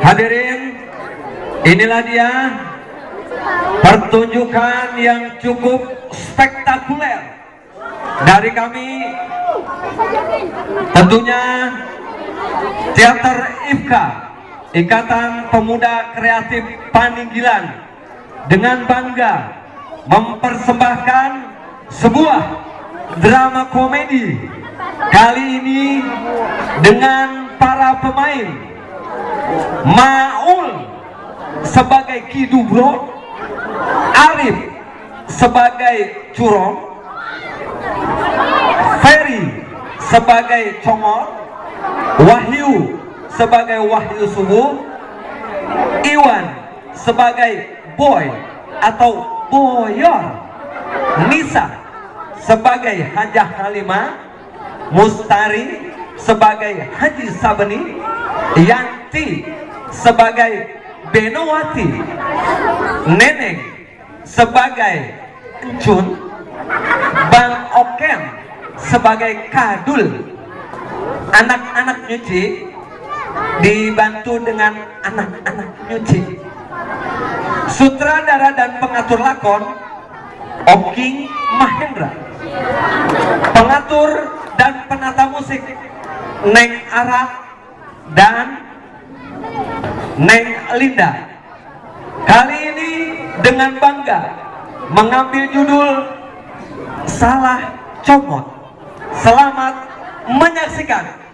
Hadirin, inilah dia pertunjukan yang cukup spektakuler dari kami, tentunya Teater IPKA, Ikatan Pemuda Kreatif Paninggilan, dengan bangga mempersembahkan sebuah drama komedi kali ini dengan para pemain Maul sebagai Kidubro, Arif sebagai Curong, Ferry sebagai Congor, Wahyu sebagai Wahyu Subuh, Iwan sebagai Boy atau Boyor, Nisa sebagai Hajah Halimah, Mustari sebagai Haji Sabeni, Yanti sebagai Benowati, Neneng sebagai Encun, Bang Oken sebagai Kadul. Anak-anak nyuci dibantu dengan anak-anak nyuci. Sutradara dan pengatur lakon Oking Mahendra. Pengatur dan penata musik Neng Ara dan Neng Linda. Kali ini dengan bangga mengambil judul Salah Comot. Selamat menyaksikan.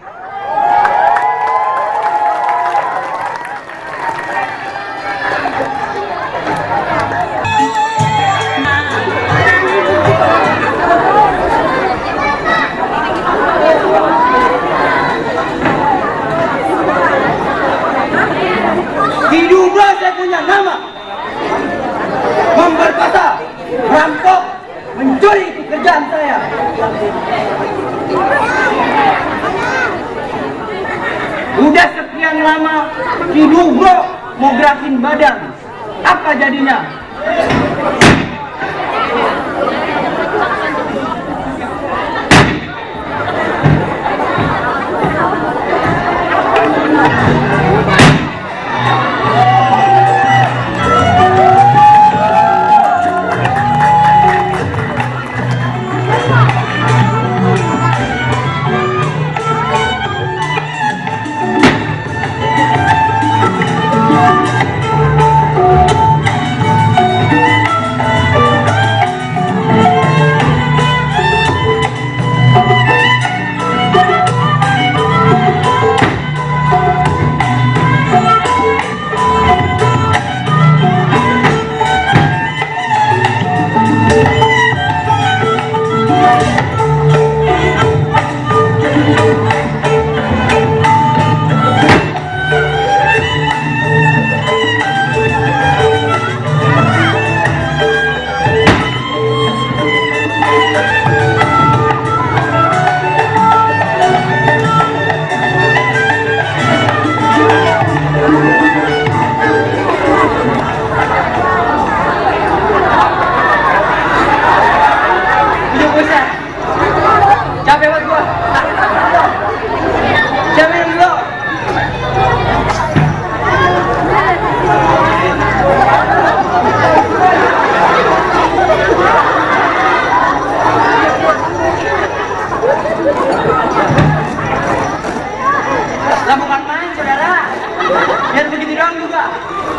Kidubro saya punya nama, memperkosa, merampok, mencuri pekerjaan saya. Udah sekian lama Kidubro mau gerakin badan, apa jadinya?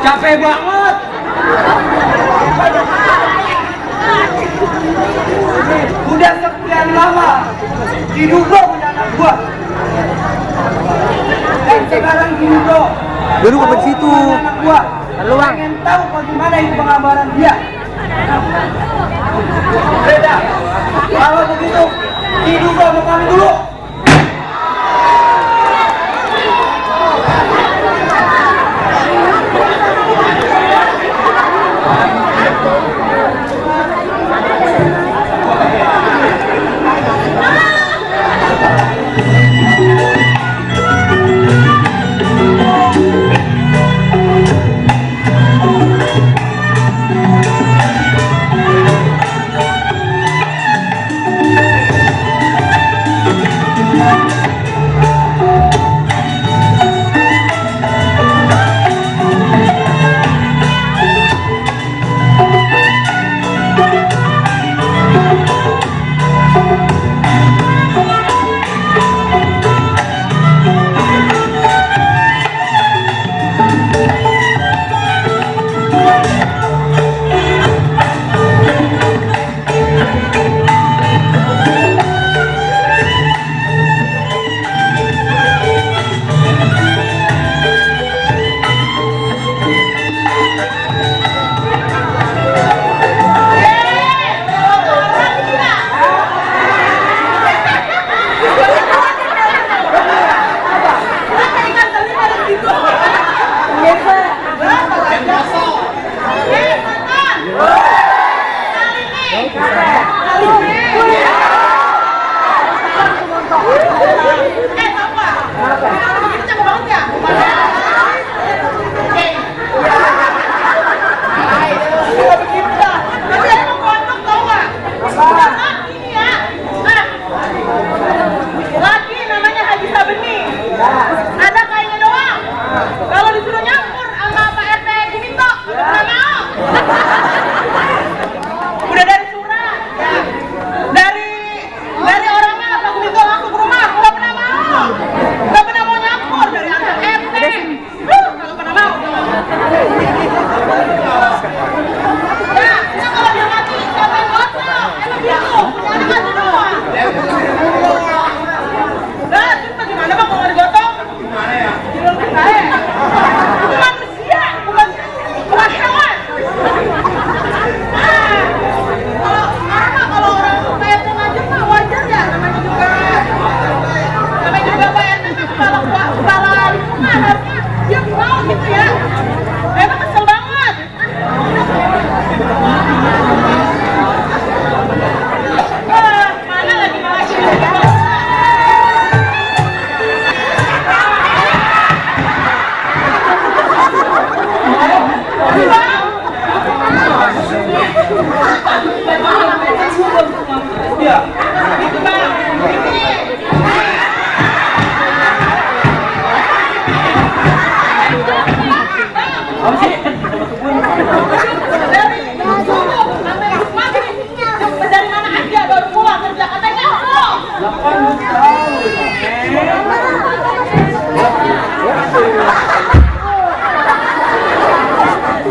Capek banget. Udah sekian lama Kidubro punya anak gua. Dan sekarang Kidubro duduk ke situ. Anak gua. Lalu bang, pengen tahu bagaimana itu pengabaran dia. Beda. Kalau begitu Kidubro mau kami dulu.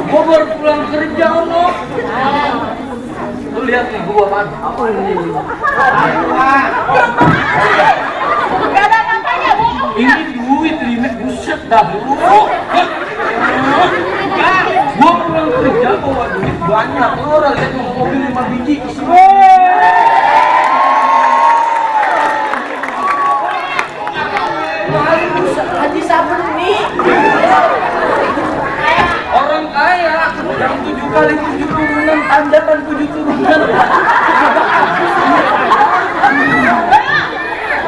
Gua baru pulang kerja lo. Lu lihat nih gua kan. Apa ini? Gak ada apa-apanya, bohong. Ini duit limit buset dah lu. Gua pulang kerja bawa duit banyak. Lu orang lihat mobil 5 biji. Haji Saben nih. Orang kaya yang 7 kali 7 turunan, tandakan 7 turunan.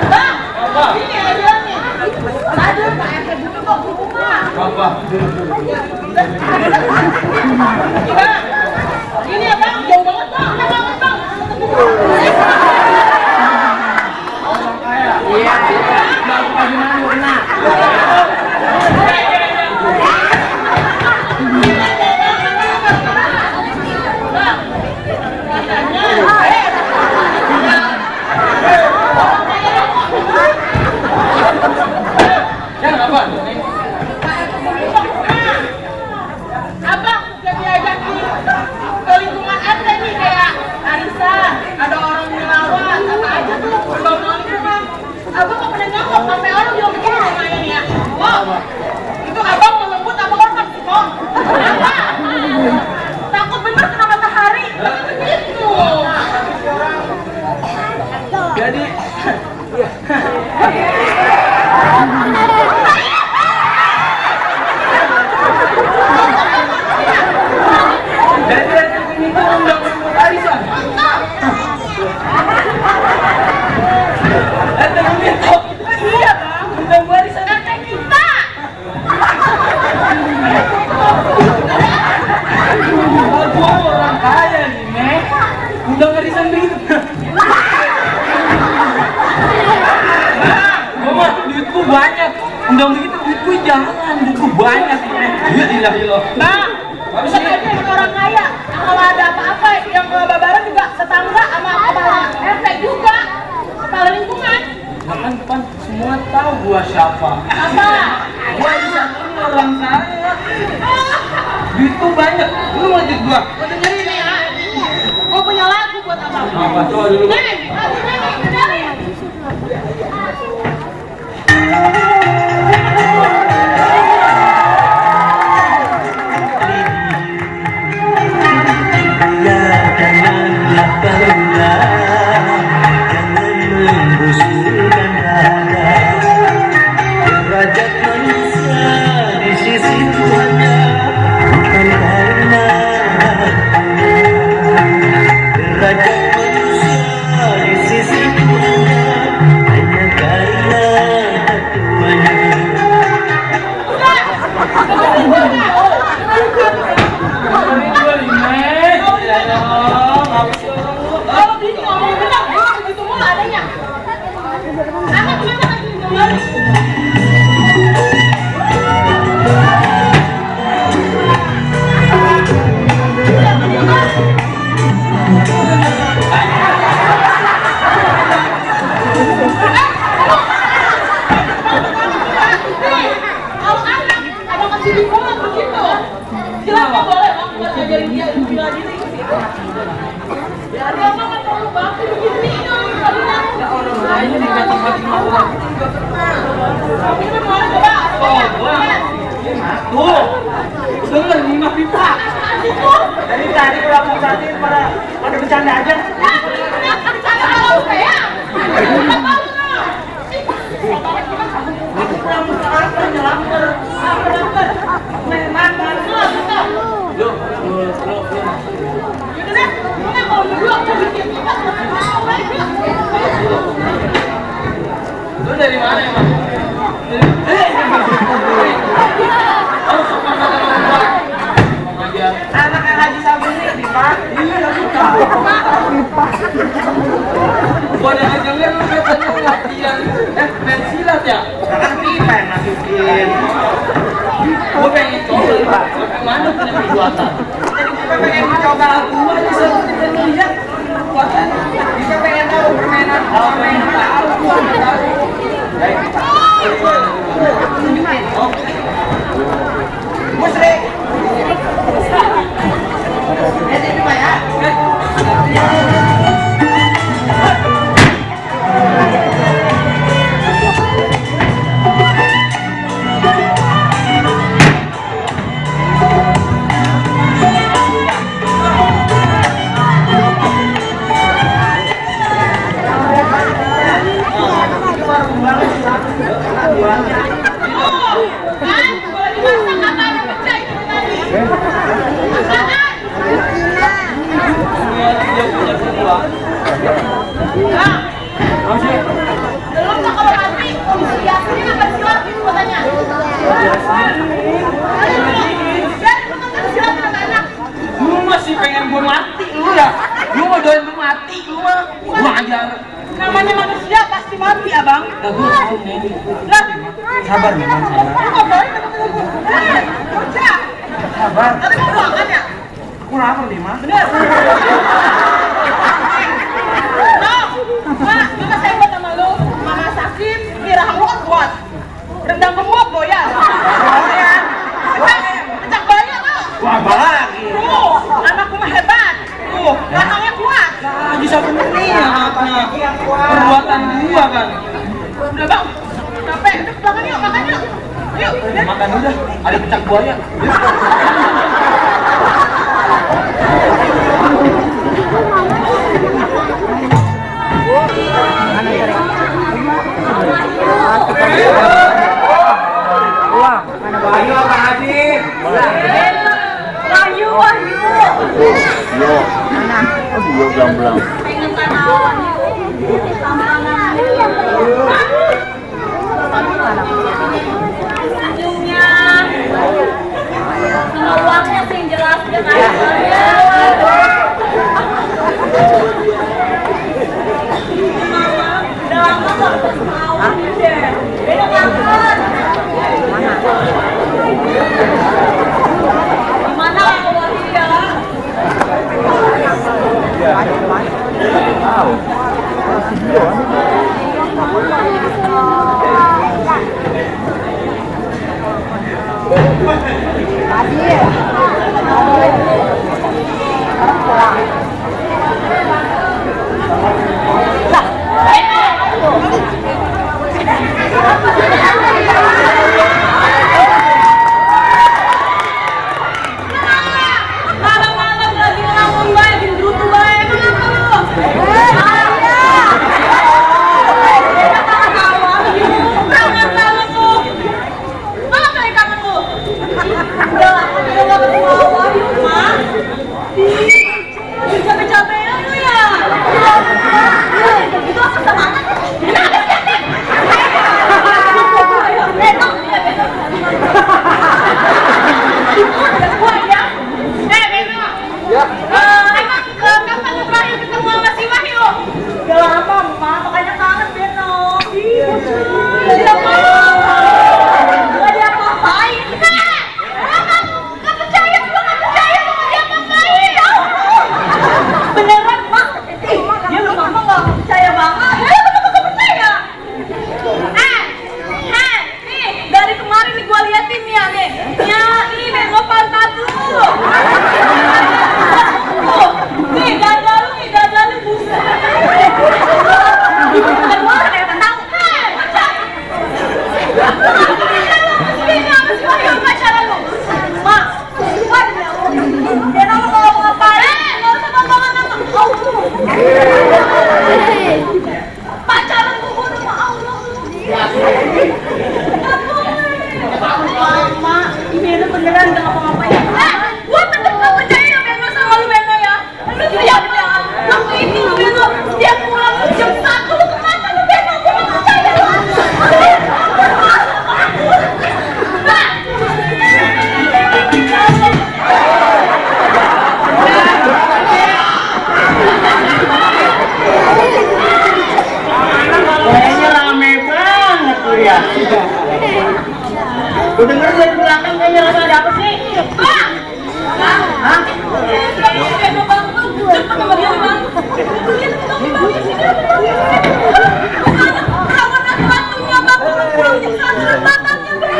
Bang, ini ada nih. Ada Pak RT dulu kok rumah. Apa? Bang, ini ya Bang, jauh banget Bang. Udah banget Bang. Orang kaya. Iya. Bang, bagaimana? Abang sudah diajakin ke lingkungan RT nih kayak arisan, ada orang merawat, apa aja tuh pembangunan lingkungan. Abang nggak pernah nyokok sampai orang bilang begini rumahnya nih ya. Oh, itu abang mau lembut apa korban sih kok? Apa? Takut bener kena matahari, tapi begitu. Jadi ini tuh undang arisan. Iya Bang, undang warisan RT kita. Gua orang kaya nih, Nek. Undang arisan begitu. Gua mah duitku banyak. Undang begitu duitku jangan, duitku banyak, Nek. Iya, iya. Bang, bisa aja yang orang kaya. Kalau ada apa-apa yang babaran juga tetangga sama kepala RT juga, kepala lingkungan. Kan depan semua tahu gua siapa. Apa? Gua bisa orang kaya. Duitku banyak. Lu mau duit gua? Gua dengerin nih ya. Gua punya lagu buat abang. Apa coba dulu? Nih, lagunya nih, dengerin. Janganlah bangga, jangan membusukkan dada. Derajat manusia di sisi Tuhannya bukan karena hartanya. Derajat Kalau di ngomong bilang begitu mulu adanya. Anak kenapa lagi dengar? Kalau anak ada kasih di rumah begitu, silakan boleh bang buat ngajarin dia bela diri. Biar dia mama terlalu bakti begini dong kalian. Ya orang lain ini kata-kata orang. Kamu ini mau coba? Tuh, denger nih mah pipa. Dari tadi kalau aku perhatiin pada bercanda aja. Bercanda kalau saya. Lu dari mana emang? Anak yang Haji Sabun ini di mana? Iya, aku tahu. Gua ada ngajengnya lu katanya latihan main silat ya? Kan pipa yang masukin. Gua pengen coba, mana punya perbuatan? Jadi kita pengen mencoba. Gua bisa lihat perbuatan. Kita pengen tahu permainan apa yang tahu. Musri. Ini pipa ya. Lu masih pengen gua mati lu ya? Lu mau doain gua mati lu mah? Gua ajar. Namanya manusia pasti mati, abang. Nah, gua tahu nih. Lah, Sabar memang sabar. lu ngobrolin sama temen kerja. Sabar. Tapi kamu makan ya? Kurang apa nih, Mas? Bener. Mak, mama saya buat sama lu. Mama sakit, kira kamu kan kuat. Rendang gemuk goyang. Goyang. Pecah banyak tuh. Wah, apa lagi? Tuh, anakku mah hebat. Tuh, rahangnya kuat. Nah, bisa bener ya anaknya. Perbuatan gua kan. Udah bang, capek. Udah ke belakang yuk, makan yuk. Yuk, udah. Makan udah, ada pecak buaya. Ayo, Pak Haji. Wahyu, Wahyu. Yo, yo gamblang. Pengen tanawan yuk. Senyumnya. Uangnya sih jelas dengan udah lama gak ketemu deh. Beda banget. Gimana kalau dia? Waktu itu lu Beno, dia pulang jam 1 lu kemana lu Beno? Gue gak percaya. Kayaknya rame banget tuh ya. Gue denger dari belakang kayaknya rame ada apa sih? Bang! Hah? Beno bang, cepet sama dia bang. Lihat kita bang, sini kawan aku batunya bang, pulang jam 1 batangnya bang.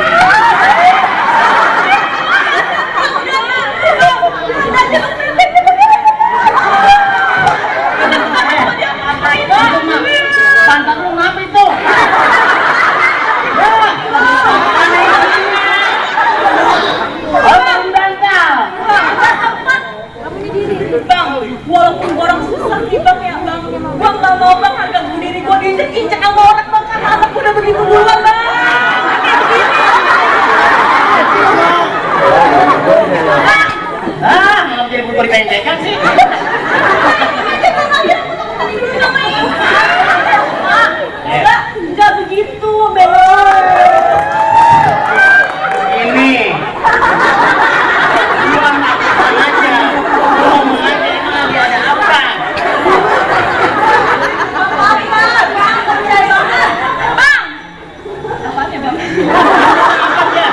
Pantat lu ngapa itu? Bang, walaupun orang susah nih bang ya bang, gua nggak mau bang harga diri gua diinjek-injek sama orang bang karena anak gua udah begitu duluan bang. Malah jadi bubur pendekan sih. Enggak begitu, Beno. Ini. Gua makan aja. Gua ngomong aja ini lagi ada apa? Bang! Apanya, Bang? Apanya?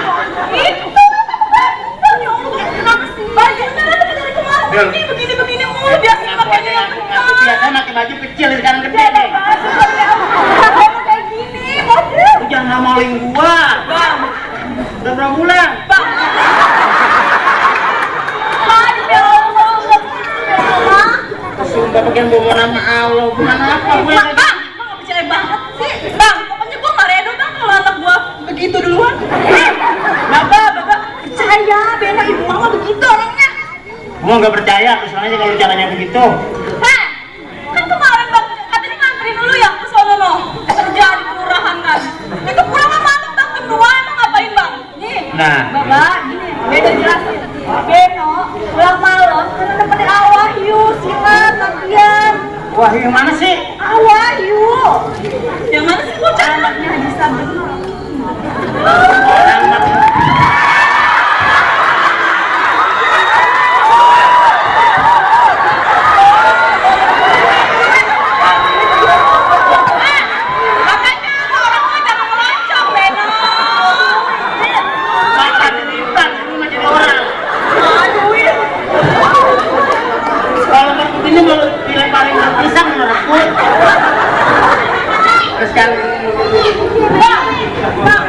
Itu, Bang, ya Allah, kenapa sih? Bajunya ada dari kemarin begini mulu, biasanya pakainya yang Aku biasa pakai baju kecil, sekarang gede nih. kayak gini, baju. Lu jangan ngamalin gua. Bang, Udah berapa bulan? Bang. Aduh, ya Allah, nggak begitu, Bang. Sumpah pakai bohong nama Allah. Gimana apa gue? Bang, nggak percaya banget sih. Bang, pokoknya gua nggak redo bang kalau anak gua begitu duluan. Bapak, percaya, Beno ibu mama begitu orangnya. Gua nggak percaya, terus aja kalau caranya begitu. Heh, kan kemarin bang, katanya nganterin dulu ya ke sono no, kerja di kelurahan kan. Itu pulang sama anak bang, kedua emang ngapain bang? Nih, Nah. Bapak, gini, Beno jelasin. Beno, pulang malam, karena dapetin Awahyu, silat, latihan. Wah, yang mana sih? Awahyu. Yang mana sih bocah? Anaknya Haji Sabun. Makanya orang tua jangan melancong, Beno. Makan lipat, lu mah jadi orang. Aduh, ya. Kalau takut ini mau dilemparin ke pisang menurutku. Terus kan Bang,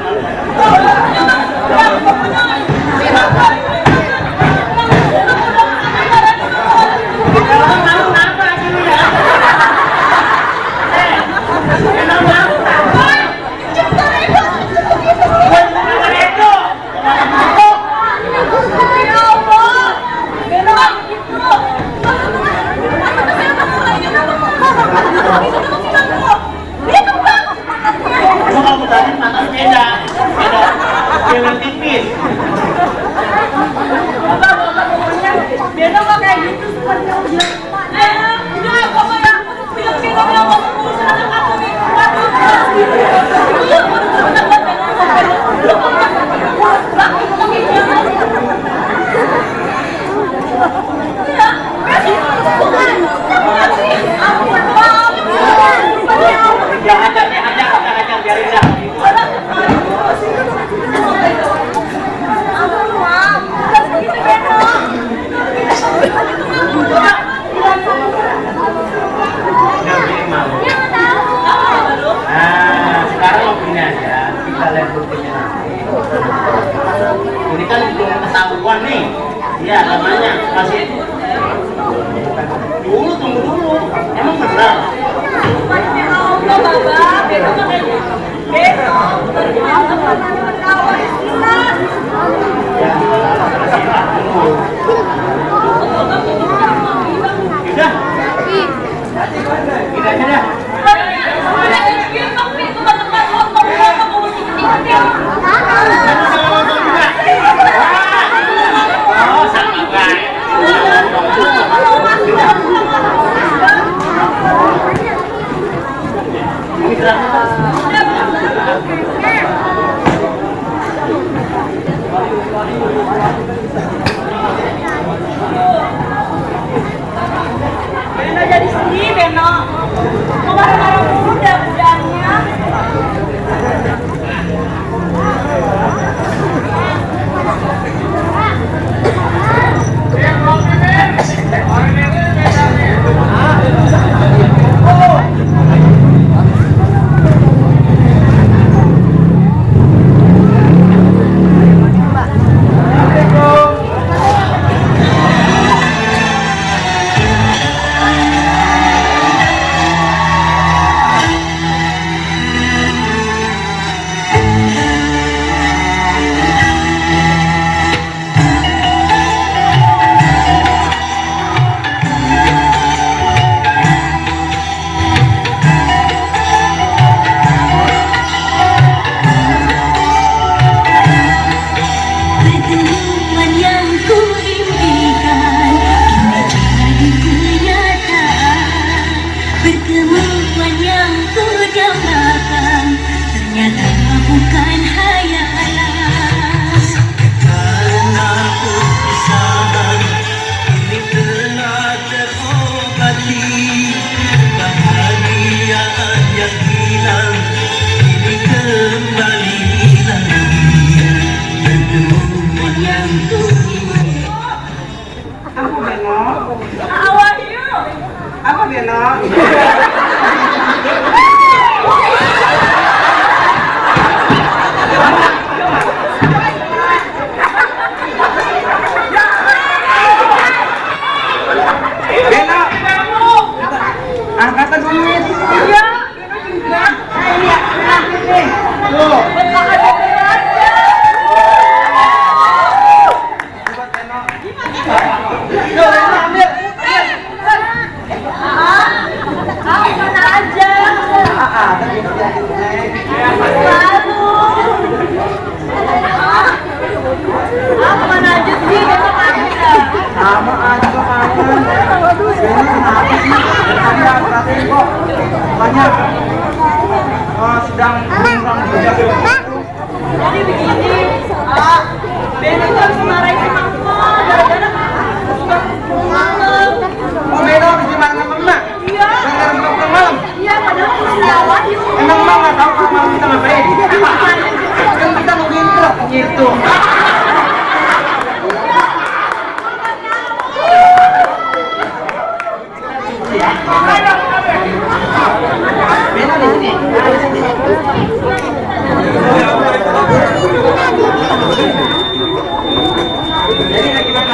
Beno. Mau marah-marah udah budanya. Pertemuan yang ku impikan kini jadi kenyataan. Pertemuan yang ku dambakan ternyata bukan hayalan. Karena perpisahan ini telah terobati, kebahagiaan yang hilang ini kembali lagi. Pertemuan yang ku Aku Beno. Awahyu. Apa Beno? Beno. Angkatan duit. Iya, Beno juga. Iya. Tuh. Bentar aja aja. Buat Beno. Yo, Beno ambil. Mana aja. Tapi jadi naik. Lalu. Mana aja sih? Besok aja. Sama aja kangen. Beno kenapa sih? Tadi aku rasain kok banyak sedang mengurangi jejak. Jadi begini, Beno itu harus marahin sama aku gara-gara malam. Oh Beno habis dimarahin sama emak? Iya. Gara-gara pulang malam? Iya, padahal aku lewat itu. Emang emak nggak tahu kalau malam kita ngapain? Kan kita nungguin truk gitu. Beno di sini. Di sini. Jadi gimana?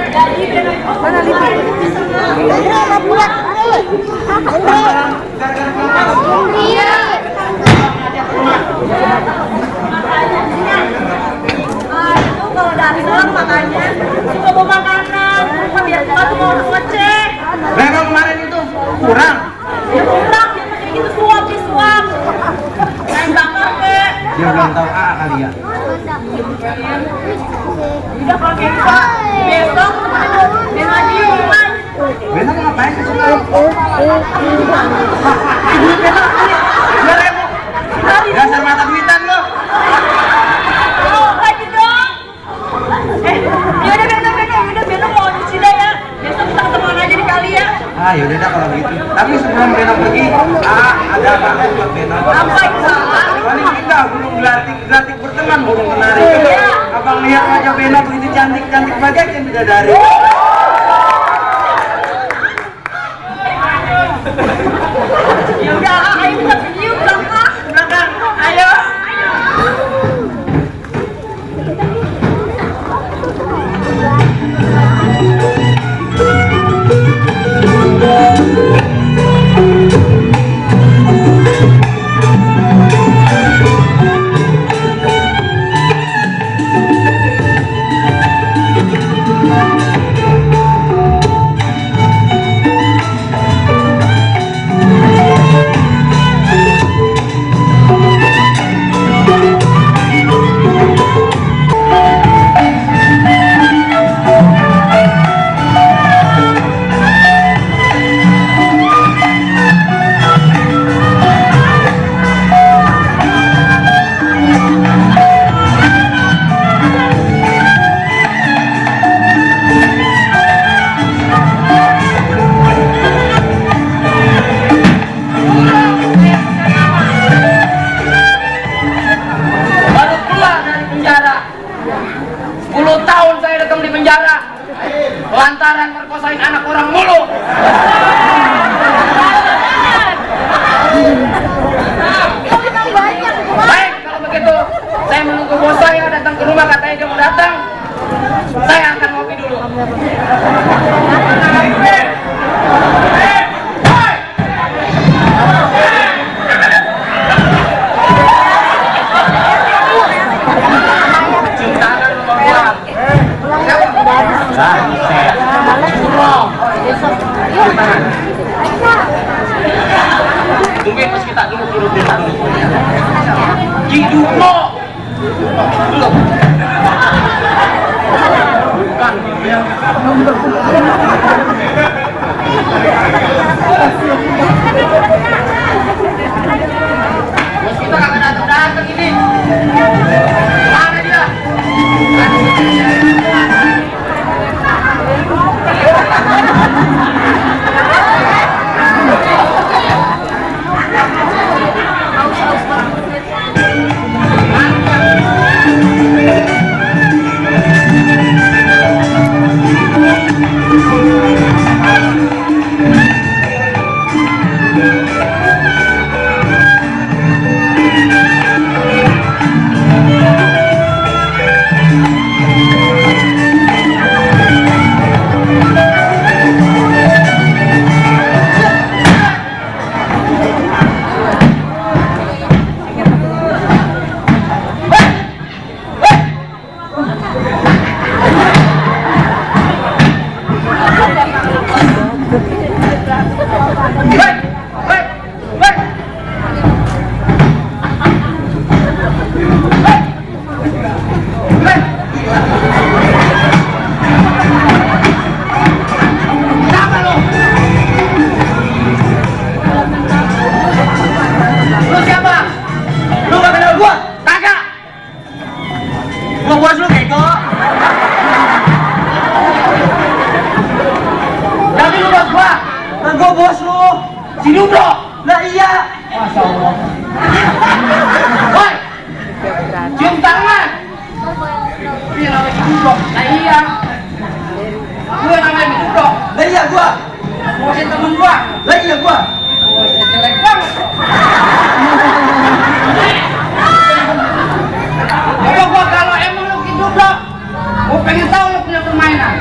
Jadi Beno itu mana lipat? Iya. Itu kalau datang makanya suka bawa makanan, biar kita tuh mau ngecek. Beno kemarin itu kurang. Ya kurang, dia kayak gitu suap. Main bakar kek. Dia belum tahu A kali ya. Udah kalau kayak gitu, besok dia lagi rumah. Beno mau ngapain ke situ? Duit Beno, 2.000. Dasar mata duitan lo. Oh, lagi dong. Yaudah Beno mau nyuci dah ya. Besok kita ketemuan aja di kali ya. Ah yaudah dah kalau gitu. Tapi sebelum Beno pergi, ada apa buat Beno? Apa itu? Paling kita burung gelatik berteman burung kenari. Abang lihat wajah Beno begitu cantik bagaikan bidadari. Yaudah, ayo kita video belakang. Ayo. pulang mulu. Baik, kalau begitu saya menunggu bos saya datang ke rumah, katanya dia mau datang. Saya akan ngopi dulu. Cium tangan sama gua. Tungguin pas kita dulu hidup lo. Belum. Bukan ya. Bos kita kagak datang ini. Mana dia? Si Dudro. Lah iya. Masya Allah. Woi, cium tangan. Dia namanya si Dudro. Lah iya. Gue namanya si Dudro. Lah iya gua. Nguasin temen gua. Lah iya gua. Jelek banget. Coba gua kalau emang lu si Dudro, gua pengen tahu lu punya permainan.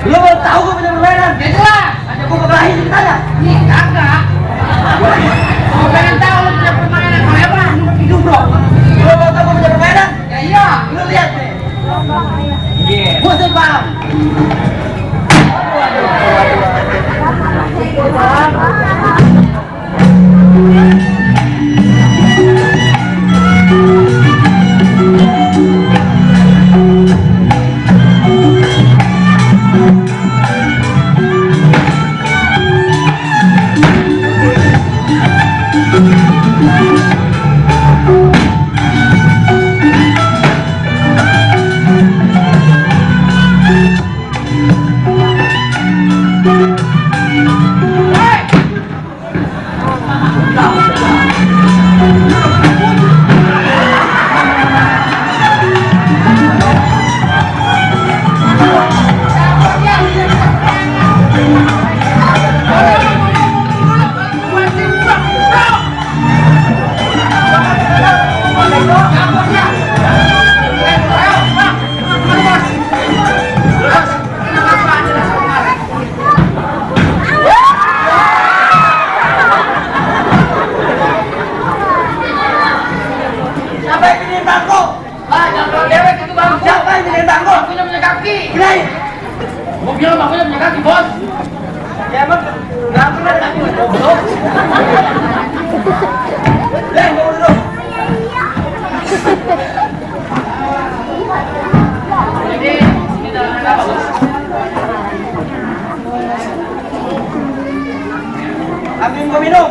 Lu mau tahu gua punya permainan? Ya jelas. Ada gua kebelahin ceritanya. Nih kagak. Gua pengen tahu lu punya permainan. Kalau emang lu hidup bro. Lu mau tahu gua punya permainan? Ya iya. Lu lihat nih. Iya. Gua sih paham. Ambil gua minum.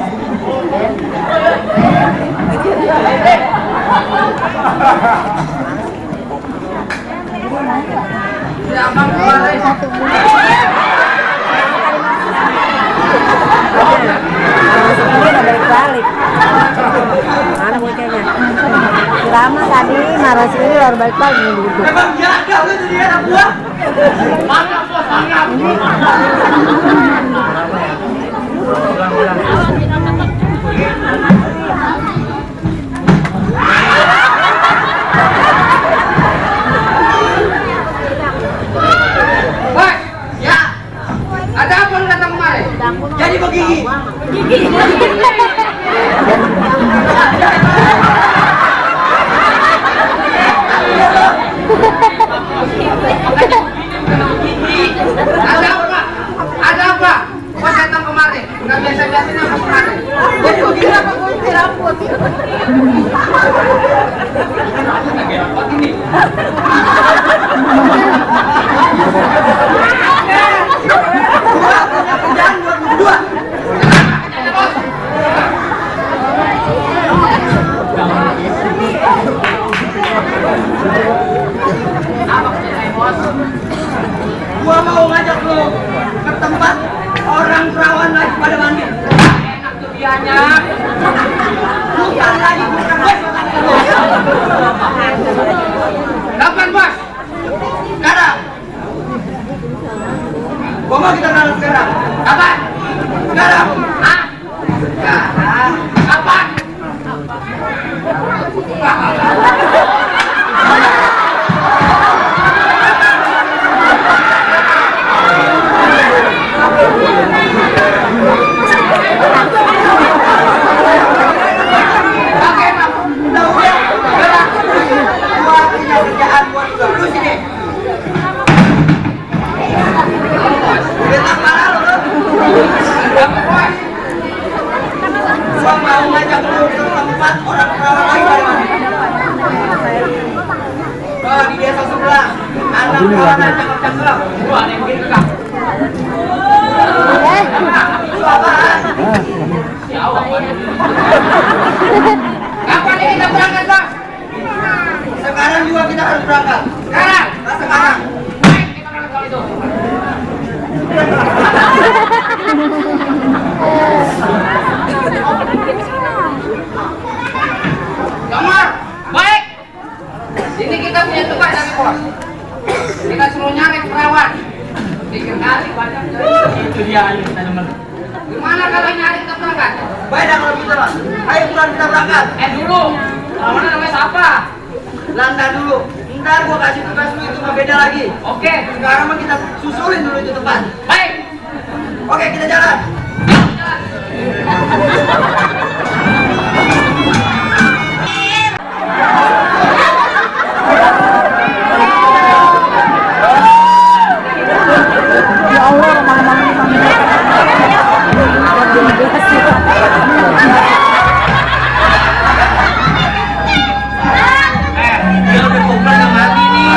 Ya, Bang, balik. Mana bocahnya? Si Rama tadi marah sini baru balik lagi duduk. Emang jaga lu jadi anak gua? Mana bos? Woi, ya. Ada apa lu datang kemari? Jadi begini. Ada apa? Ada apa? Kau datang kemari? Enggak biasa-biasanya apa kemari? Jadi begini apa gunting rambut? Gua mau ngajak lu ke tempat orang perawan lagi pada mandi. Enak tuh dianya. Bukan lagi, bukan bos. Kapan bos? Sekarang. Gua mau kita berangkat sekarang. Kapan? Sekarang. Hah? Sekarang. Kapan? Gua mau ngajak lu ke tempat orang perawan lagi pada mandi. Oh, di desa sebelah. Anak perawan cakep-cakep. Gua ada yang begitu kak. Itu apaan? Kapan ini kita berangkat bang? Sekarang juga kita harus berangkat. Sekarang? Nah, sekarang. Baik, kita berangkat kali itu. Kamar, baik. Ini kita punya tugas dari bos. Kita suruh nyari perawan. Pikir kali banyak. Itu dia ayo kita nemen. Gimana kalau nyari kita berangkat? Baik dah kalau gitu lah. Ayo pulang kita berangkat. Dulu. Namanya namanya siapa? Landa dulu. Ntar gua kasih tugas lu itu beda lagi. Oke. Sekarang mah kita susulin dulu itu tempat. Baik. Oke, kita jalan. Ya Allah, malam-malam ini Dia udah kumpul sama mati nih.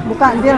Buka dia.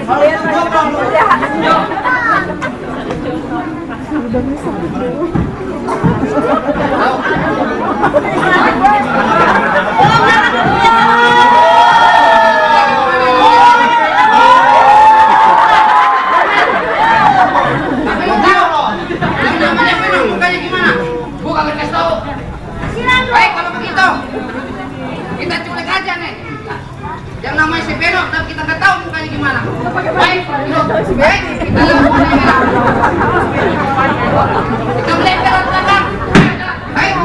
Baik, kalau begitu kita culik aja nih. Yang namanya si Beno, tapi kita nggak tahu mukanya gimana. Baik, baik, kita lakukan ini. Kita melempar ke belakang. Baik.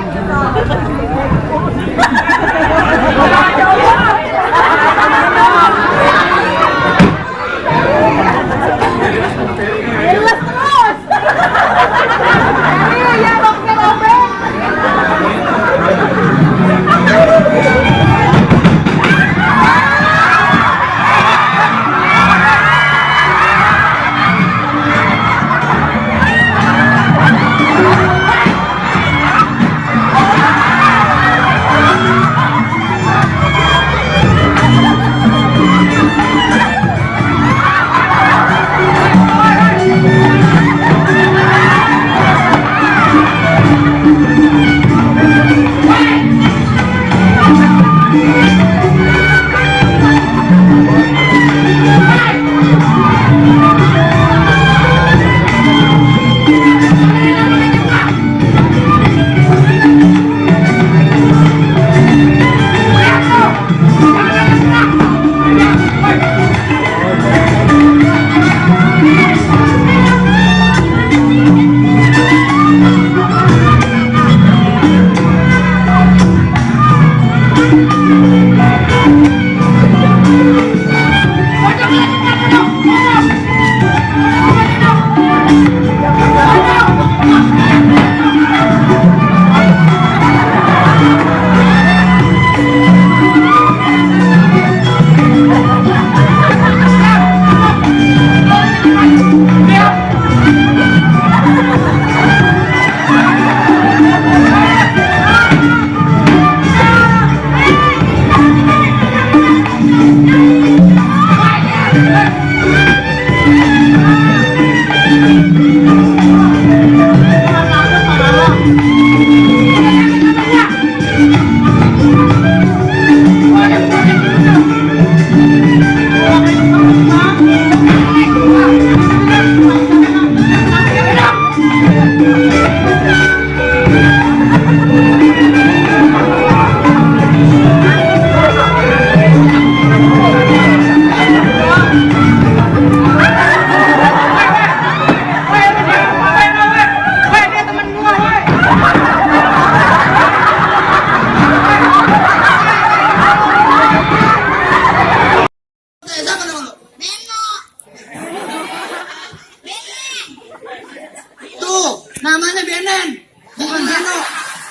Namanya Benen, bukan Beno.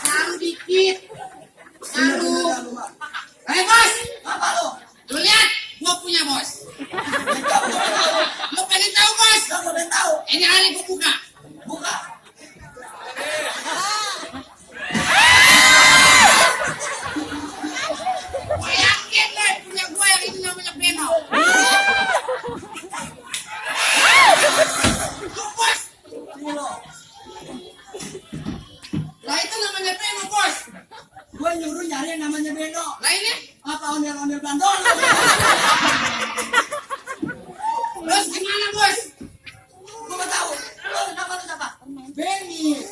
Lalu dikit. Lalu. Bos, apa lu? Lu lihat, gua punya bos. Lu pengen tahu bos? Gak pengen tahu. Ini hari gua buka. Buka. Gua yakin lo punya gua yang ini namanya Beno. Tuh bos. Ini lo. Lah itu namanya Beno bos. Gue nyuruh nyari yang namanya Beno. Lah ini apa ondel-ondel bandol? Terus gimana bos? Gue gak tahu. Lo nama lu siapa? Benny.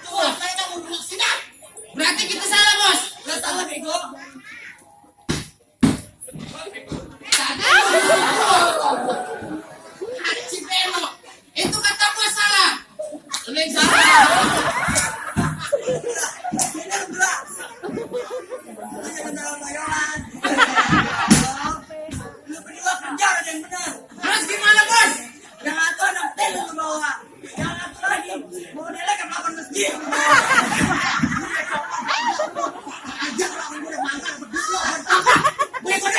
Tuh, saya kamu bilang sidang. Berarti kita salah bos. Gak salah bego. Si Beno, itu kata bos salah. Lu yang salah. Lu berdua kerja yang benar. Terus gimana bos? Yang satu anak telu lu bawa. Yang satu lagi modelnya ke belakang masjid. Ajak lah gue udah makan berdua. Gue ikut.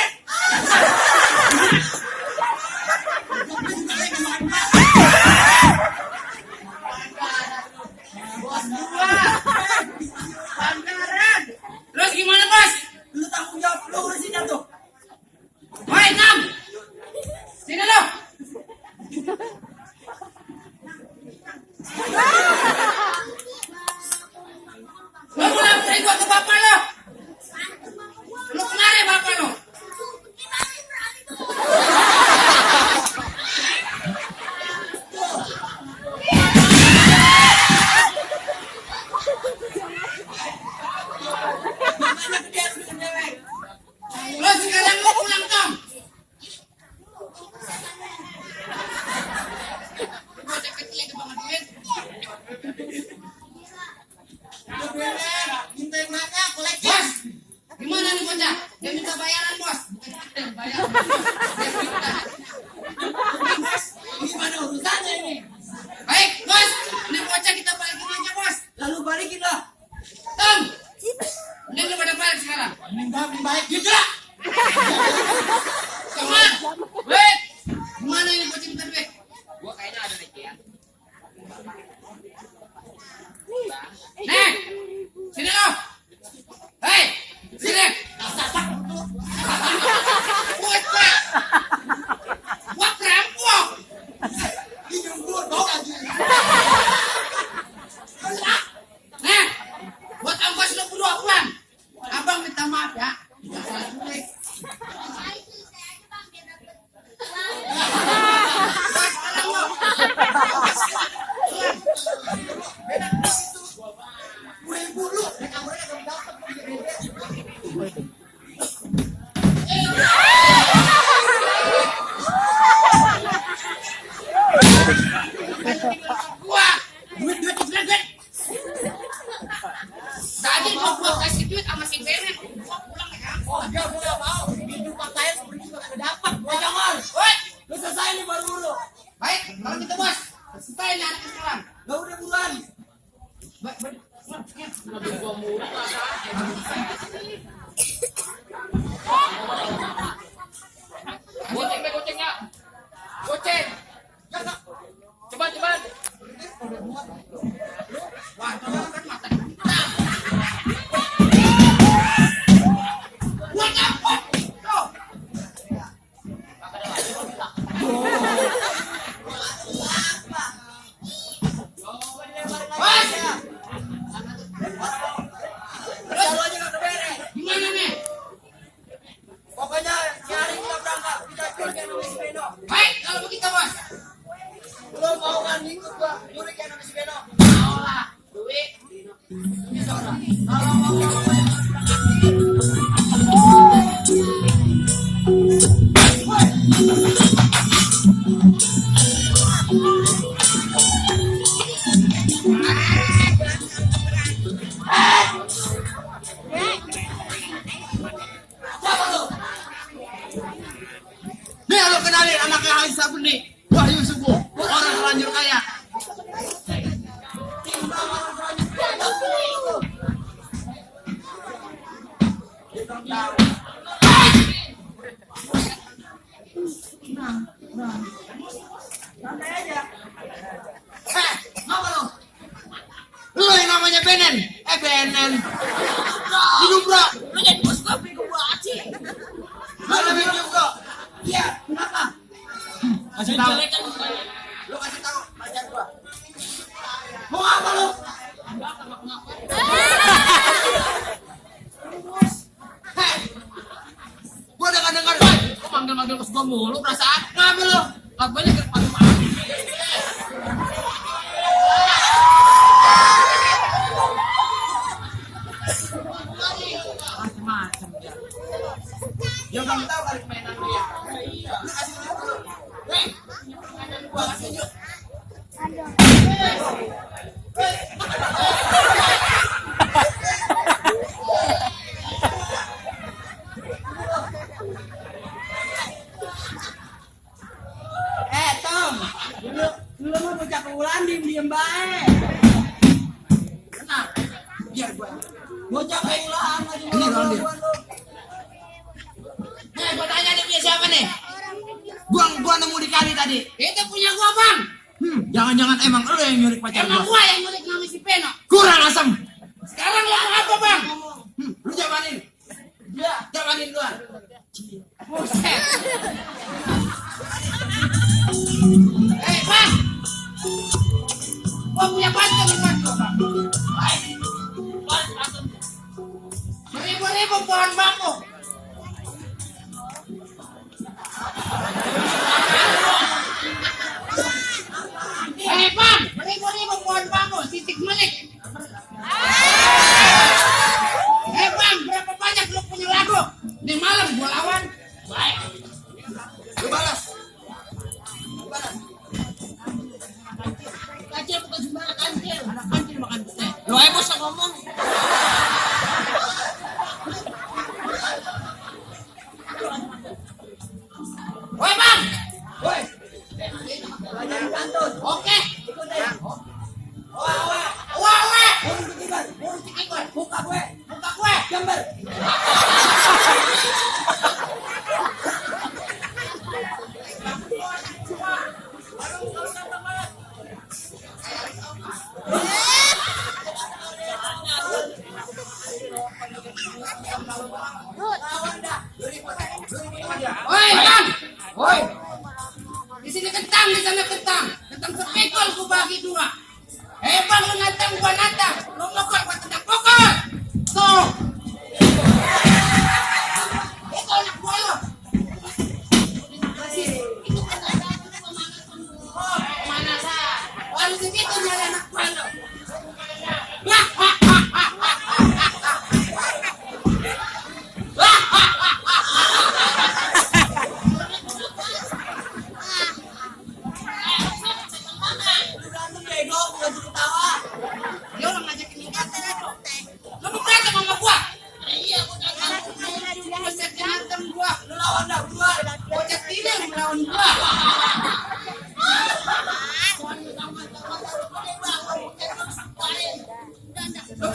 Bos gua, Pangaran. Bang. Goceng deh, goceng ya. Goceng. Cepat, cepat. Wah, jangan kan mata. Buat apa? Tuh. Gimana nih? Pokoknya nyari kita berangkat, kita curi kayak nama si Beno. Baik, kalau begitu bos. Lo mau kan ikut gua curi kayak nama si Beno? Mau lah, duit. Nih, lo kenalin anaknya Haji Sabun nih. Wahyu Subuh, orang terlanjur kaya. Apa lo? Lu yang namanya Benen. Benen. Hidup bro. Lu jadi bos gue bego banget sih. Mana bego bro? Iya, kenapa? Kasih tahu. Lu kasih tahu pacar gua. Mau apa lu? Hei, gua dengar. Kok manggil-manggil bos gua mulu perasaan? Ngapa lu? Gak banyak ke pagi-pagi. Macam-macam dia. Dia belum tahu kali mainan dia. Lu kasih tahu dulu. Hei, mainan gua kasih yuk. Tom, lu mau bocah keulan diem baik. Kenapa? Biar gua. Bocah keulan lagi ngomong gua lu. Nih, gua tanya nih punya siapa nih? Gua nemu di kali tadi. Itu punya gua, Bang. Jangan-jangan emang lu yang nyurik pacar Emang gua? gua yang nyulik nama si Peno. Kurang asem. Sekarang lu mau apa, Bang? Lu jamanin. Iya, jamanin luar. Buset. Bang. Gua punya pacar nih, Bang. Baik. Beribu-ribu pohon bambu. Bang, beribu-ribu pohon bambu, titik melik. Bang, berapa banyak lu punya lagu? Di malam gua lawan. Baik. Lu balas. Kancil bukan sembarang kancil. Ada kancil makan teh. Lu aja bos ngomong.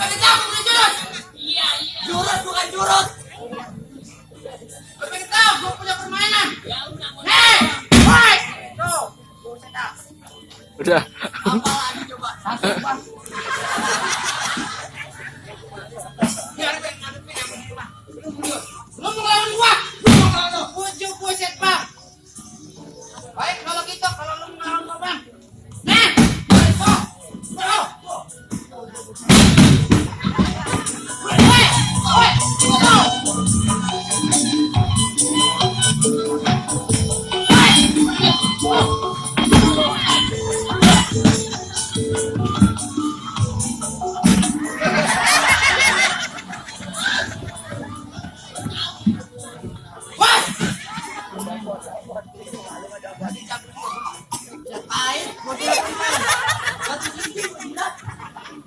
pengen tahu gue punya jurus. Iya. Jurus bukan jurus. Gue pengen tahu gue punya permainan. Ya udah. Hei, woi. Tuh. Buset dah. Udah. Apa lagi coba? Satu bang. Biar gue ngadepin yang begini, Bang. Lu mau ngelawan gua? Lu mau ngelawan lu? Bujuk buset, Bang. Baik, kalau gitu, kalau lu mau ngelawan gua, Bang. Nah, go. Go. Woi, woi, go.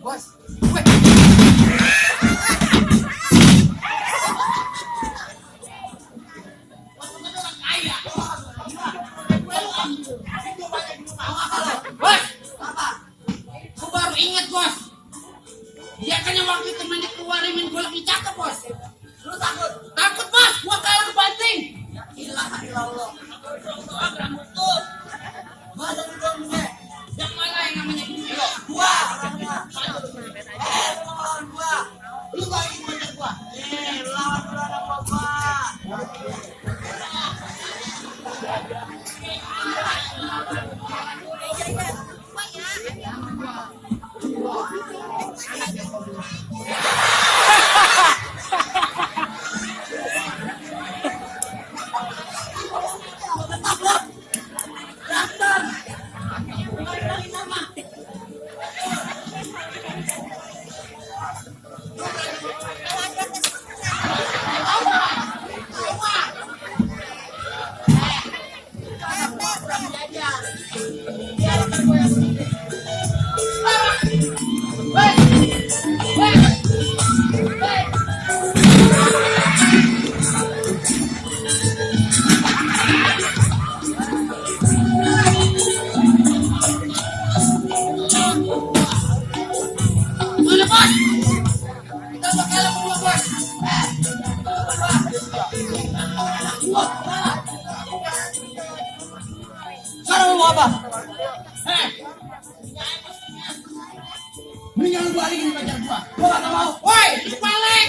Bos, aku baru ingat, Bos. Dia kan yang waktu itu main dikeluarin main golok di cakep, Bos. Lu takut? Takut, Bos, gua kalah kebanting. Ilah Allah. Betul. Mana lu dong gue? Yang mana yang namanya Gio? Gua orangnya. Lawan gua. Lu gak ingin banyak gua? Lawan gua sama gua. Udah, Bos. Kita bakal berdua, Bos. Sekarang lu mau apa? Mendingan lu balikin pacar gua. Gua gak mau. Woi, lu balik.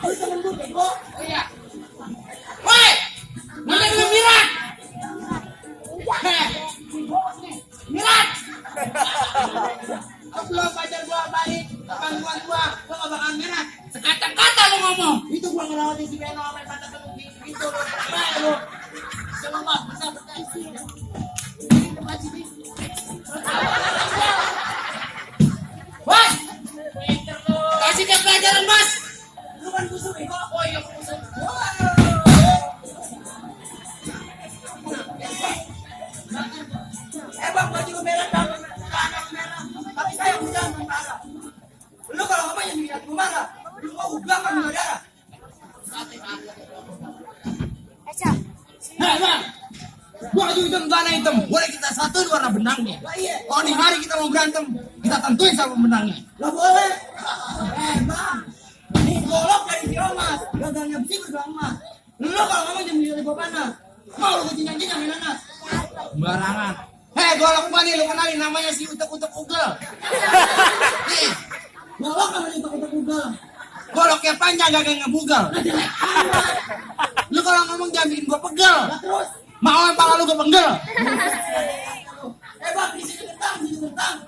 Lu temen gue bego. Iya. Woi, namanya gue Mirat. Mirat. Sebelum pacar gua balik ke pangkuan gua gak bakalan merah. Sekata-kata lu ngomong. Itu gua ngelawatin si Beno sampai mata ketemu gitu lu. Baik lu. Selamat benar-benar sih. Bos, kasih dia pelajaran, Bos. Lu kan busuk bego. Oh iya, busuk. Bang, baju lu merah bang. Tanah merah. Tapi saya udah marah. Lu kalau ngomong yang bikin gua marah. Lu mau ubah kan gua darah. Hei, Bang. Baju hitam, tanah hitam. Boleh kita satuin warna benangnya. Lah iya. Kalau di hari kita mau berantem, kita tentuin sama benangnya. Lah boleh. Bang. Nih golok dari si Omas. Gagalnya besi berdua emas. Lu kalau ngomong jangan milih gua panas. Mau lu kejinyang-jinyang nanas. Barangan. Hei, golok gua nih, lu kenalin namanya si utek-utek ugel. Nih, Golok sama di toko Google. goloknya panjang gak kayak ngebugal. Lu kalau ngomong jangan bikin gua pegel. Lah terus. Mau yang pala lu gua penggel. Bang, di sini kentang.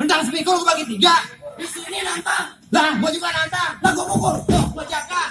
Bentang sepikul gua bagi 3. Di sini nantang. Lah, gua juga nantang. Lah gua pukul. Tuh, gua jaga.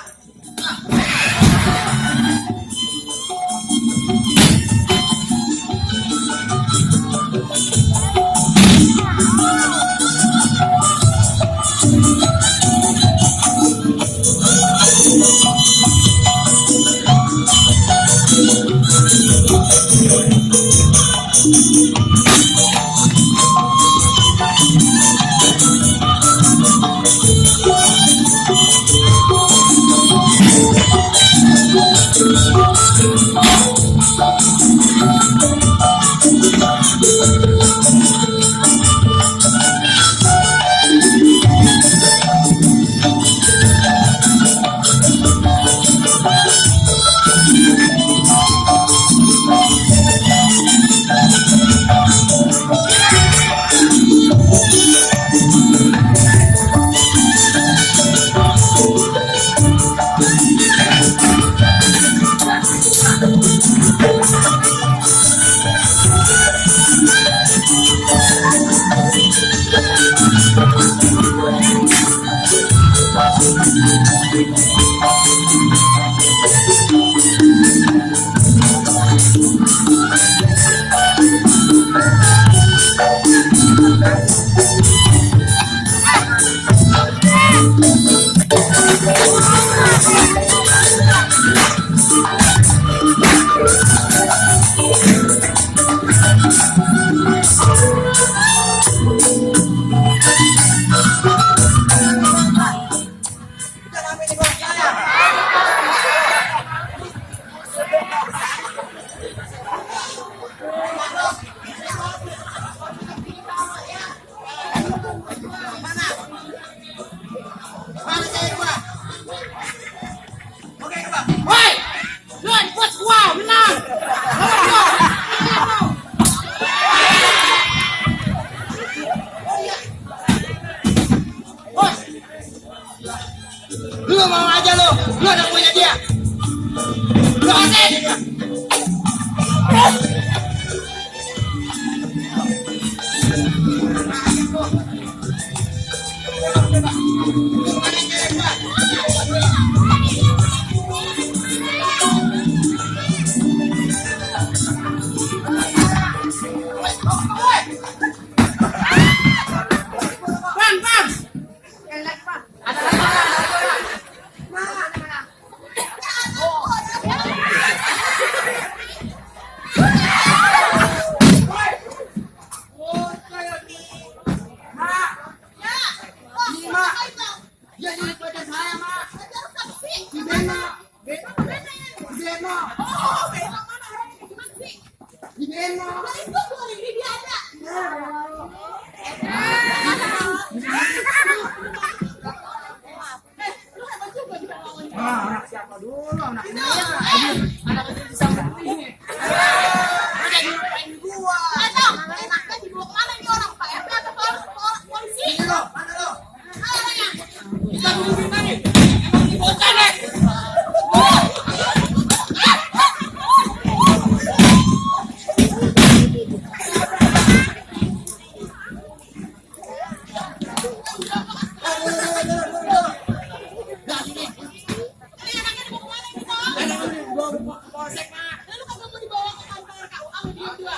Anak siapa dulu? Anak ini.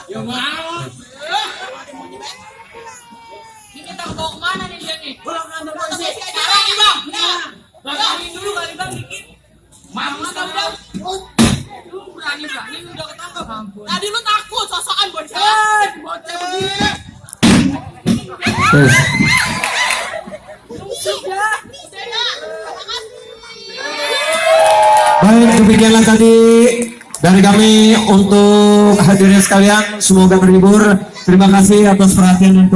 Ya mau. Ini tahu bawa kemana nih dia nih? Pulang kantor polisi. Sekarang nih bang. Bagain dulu kali bang dikit. Mama tahu bang. Lu berani udah ketangkep. Tadi lu takut sosokan bocah. Bocah begini. Baik, demikianlah tadi dari kami untuk hadirin sekalian. Semoga terhibur. Terima kasih atas perhatian dan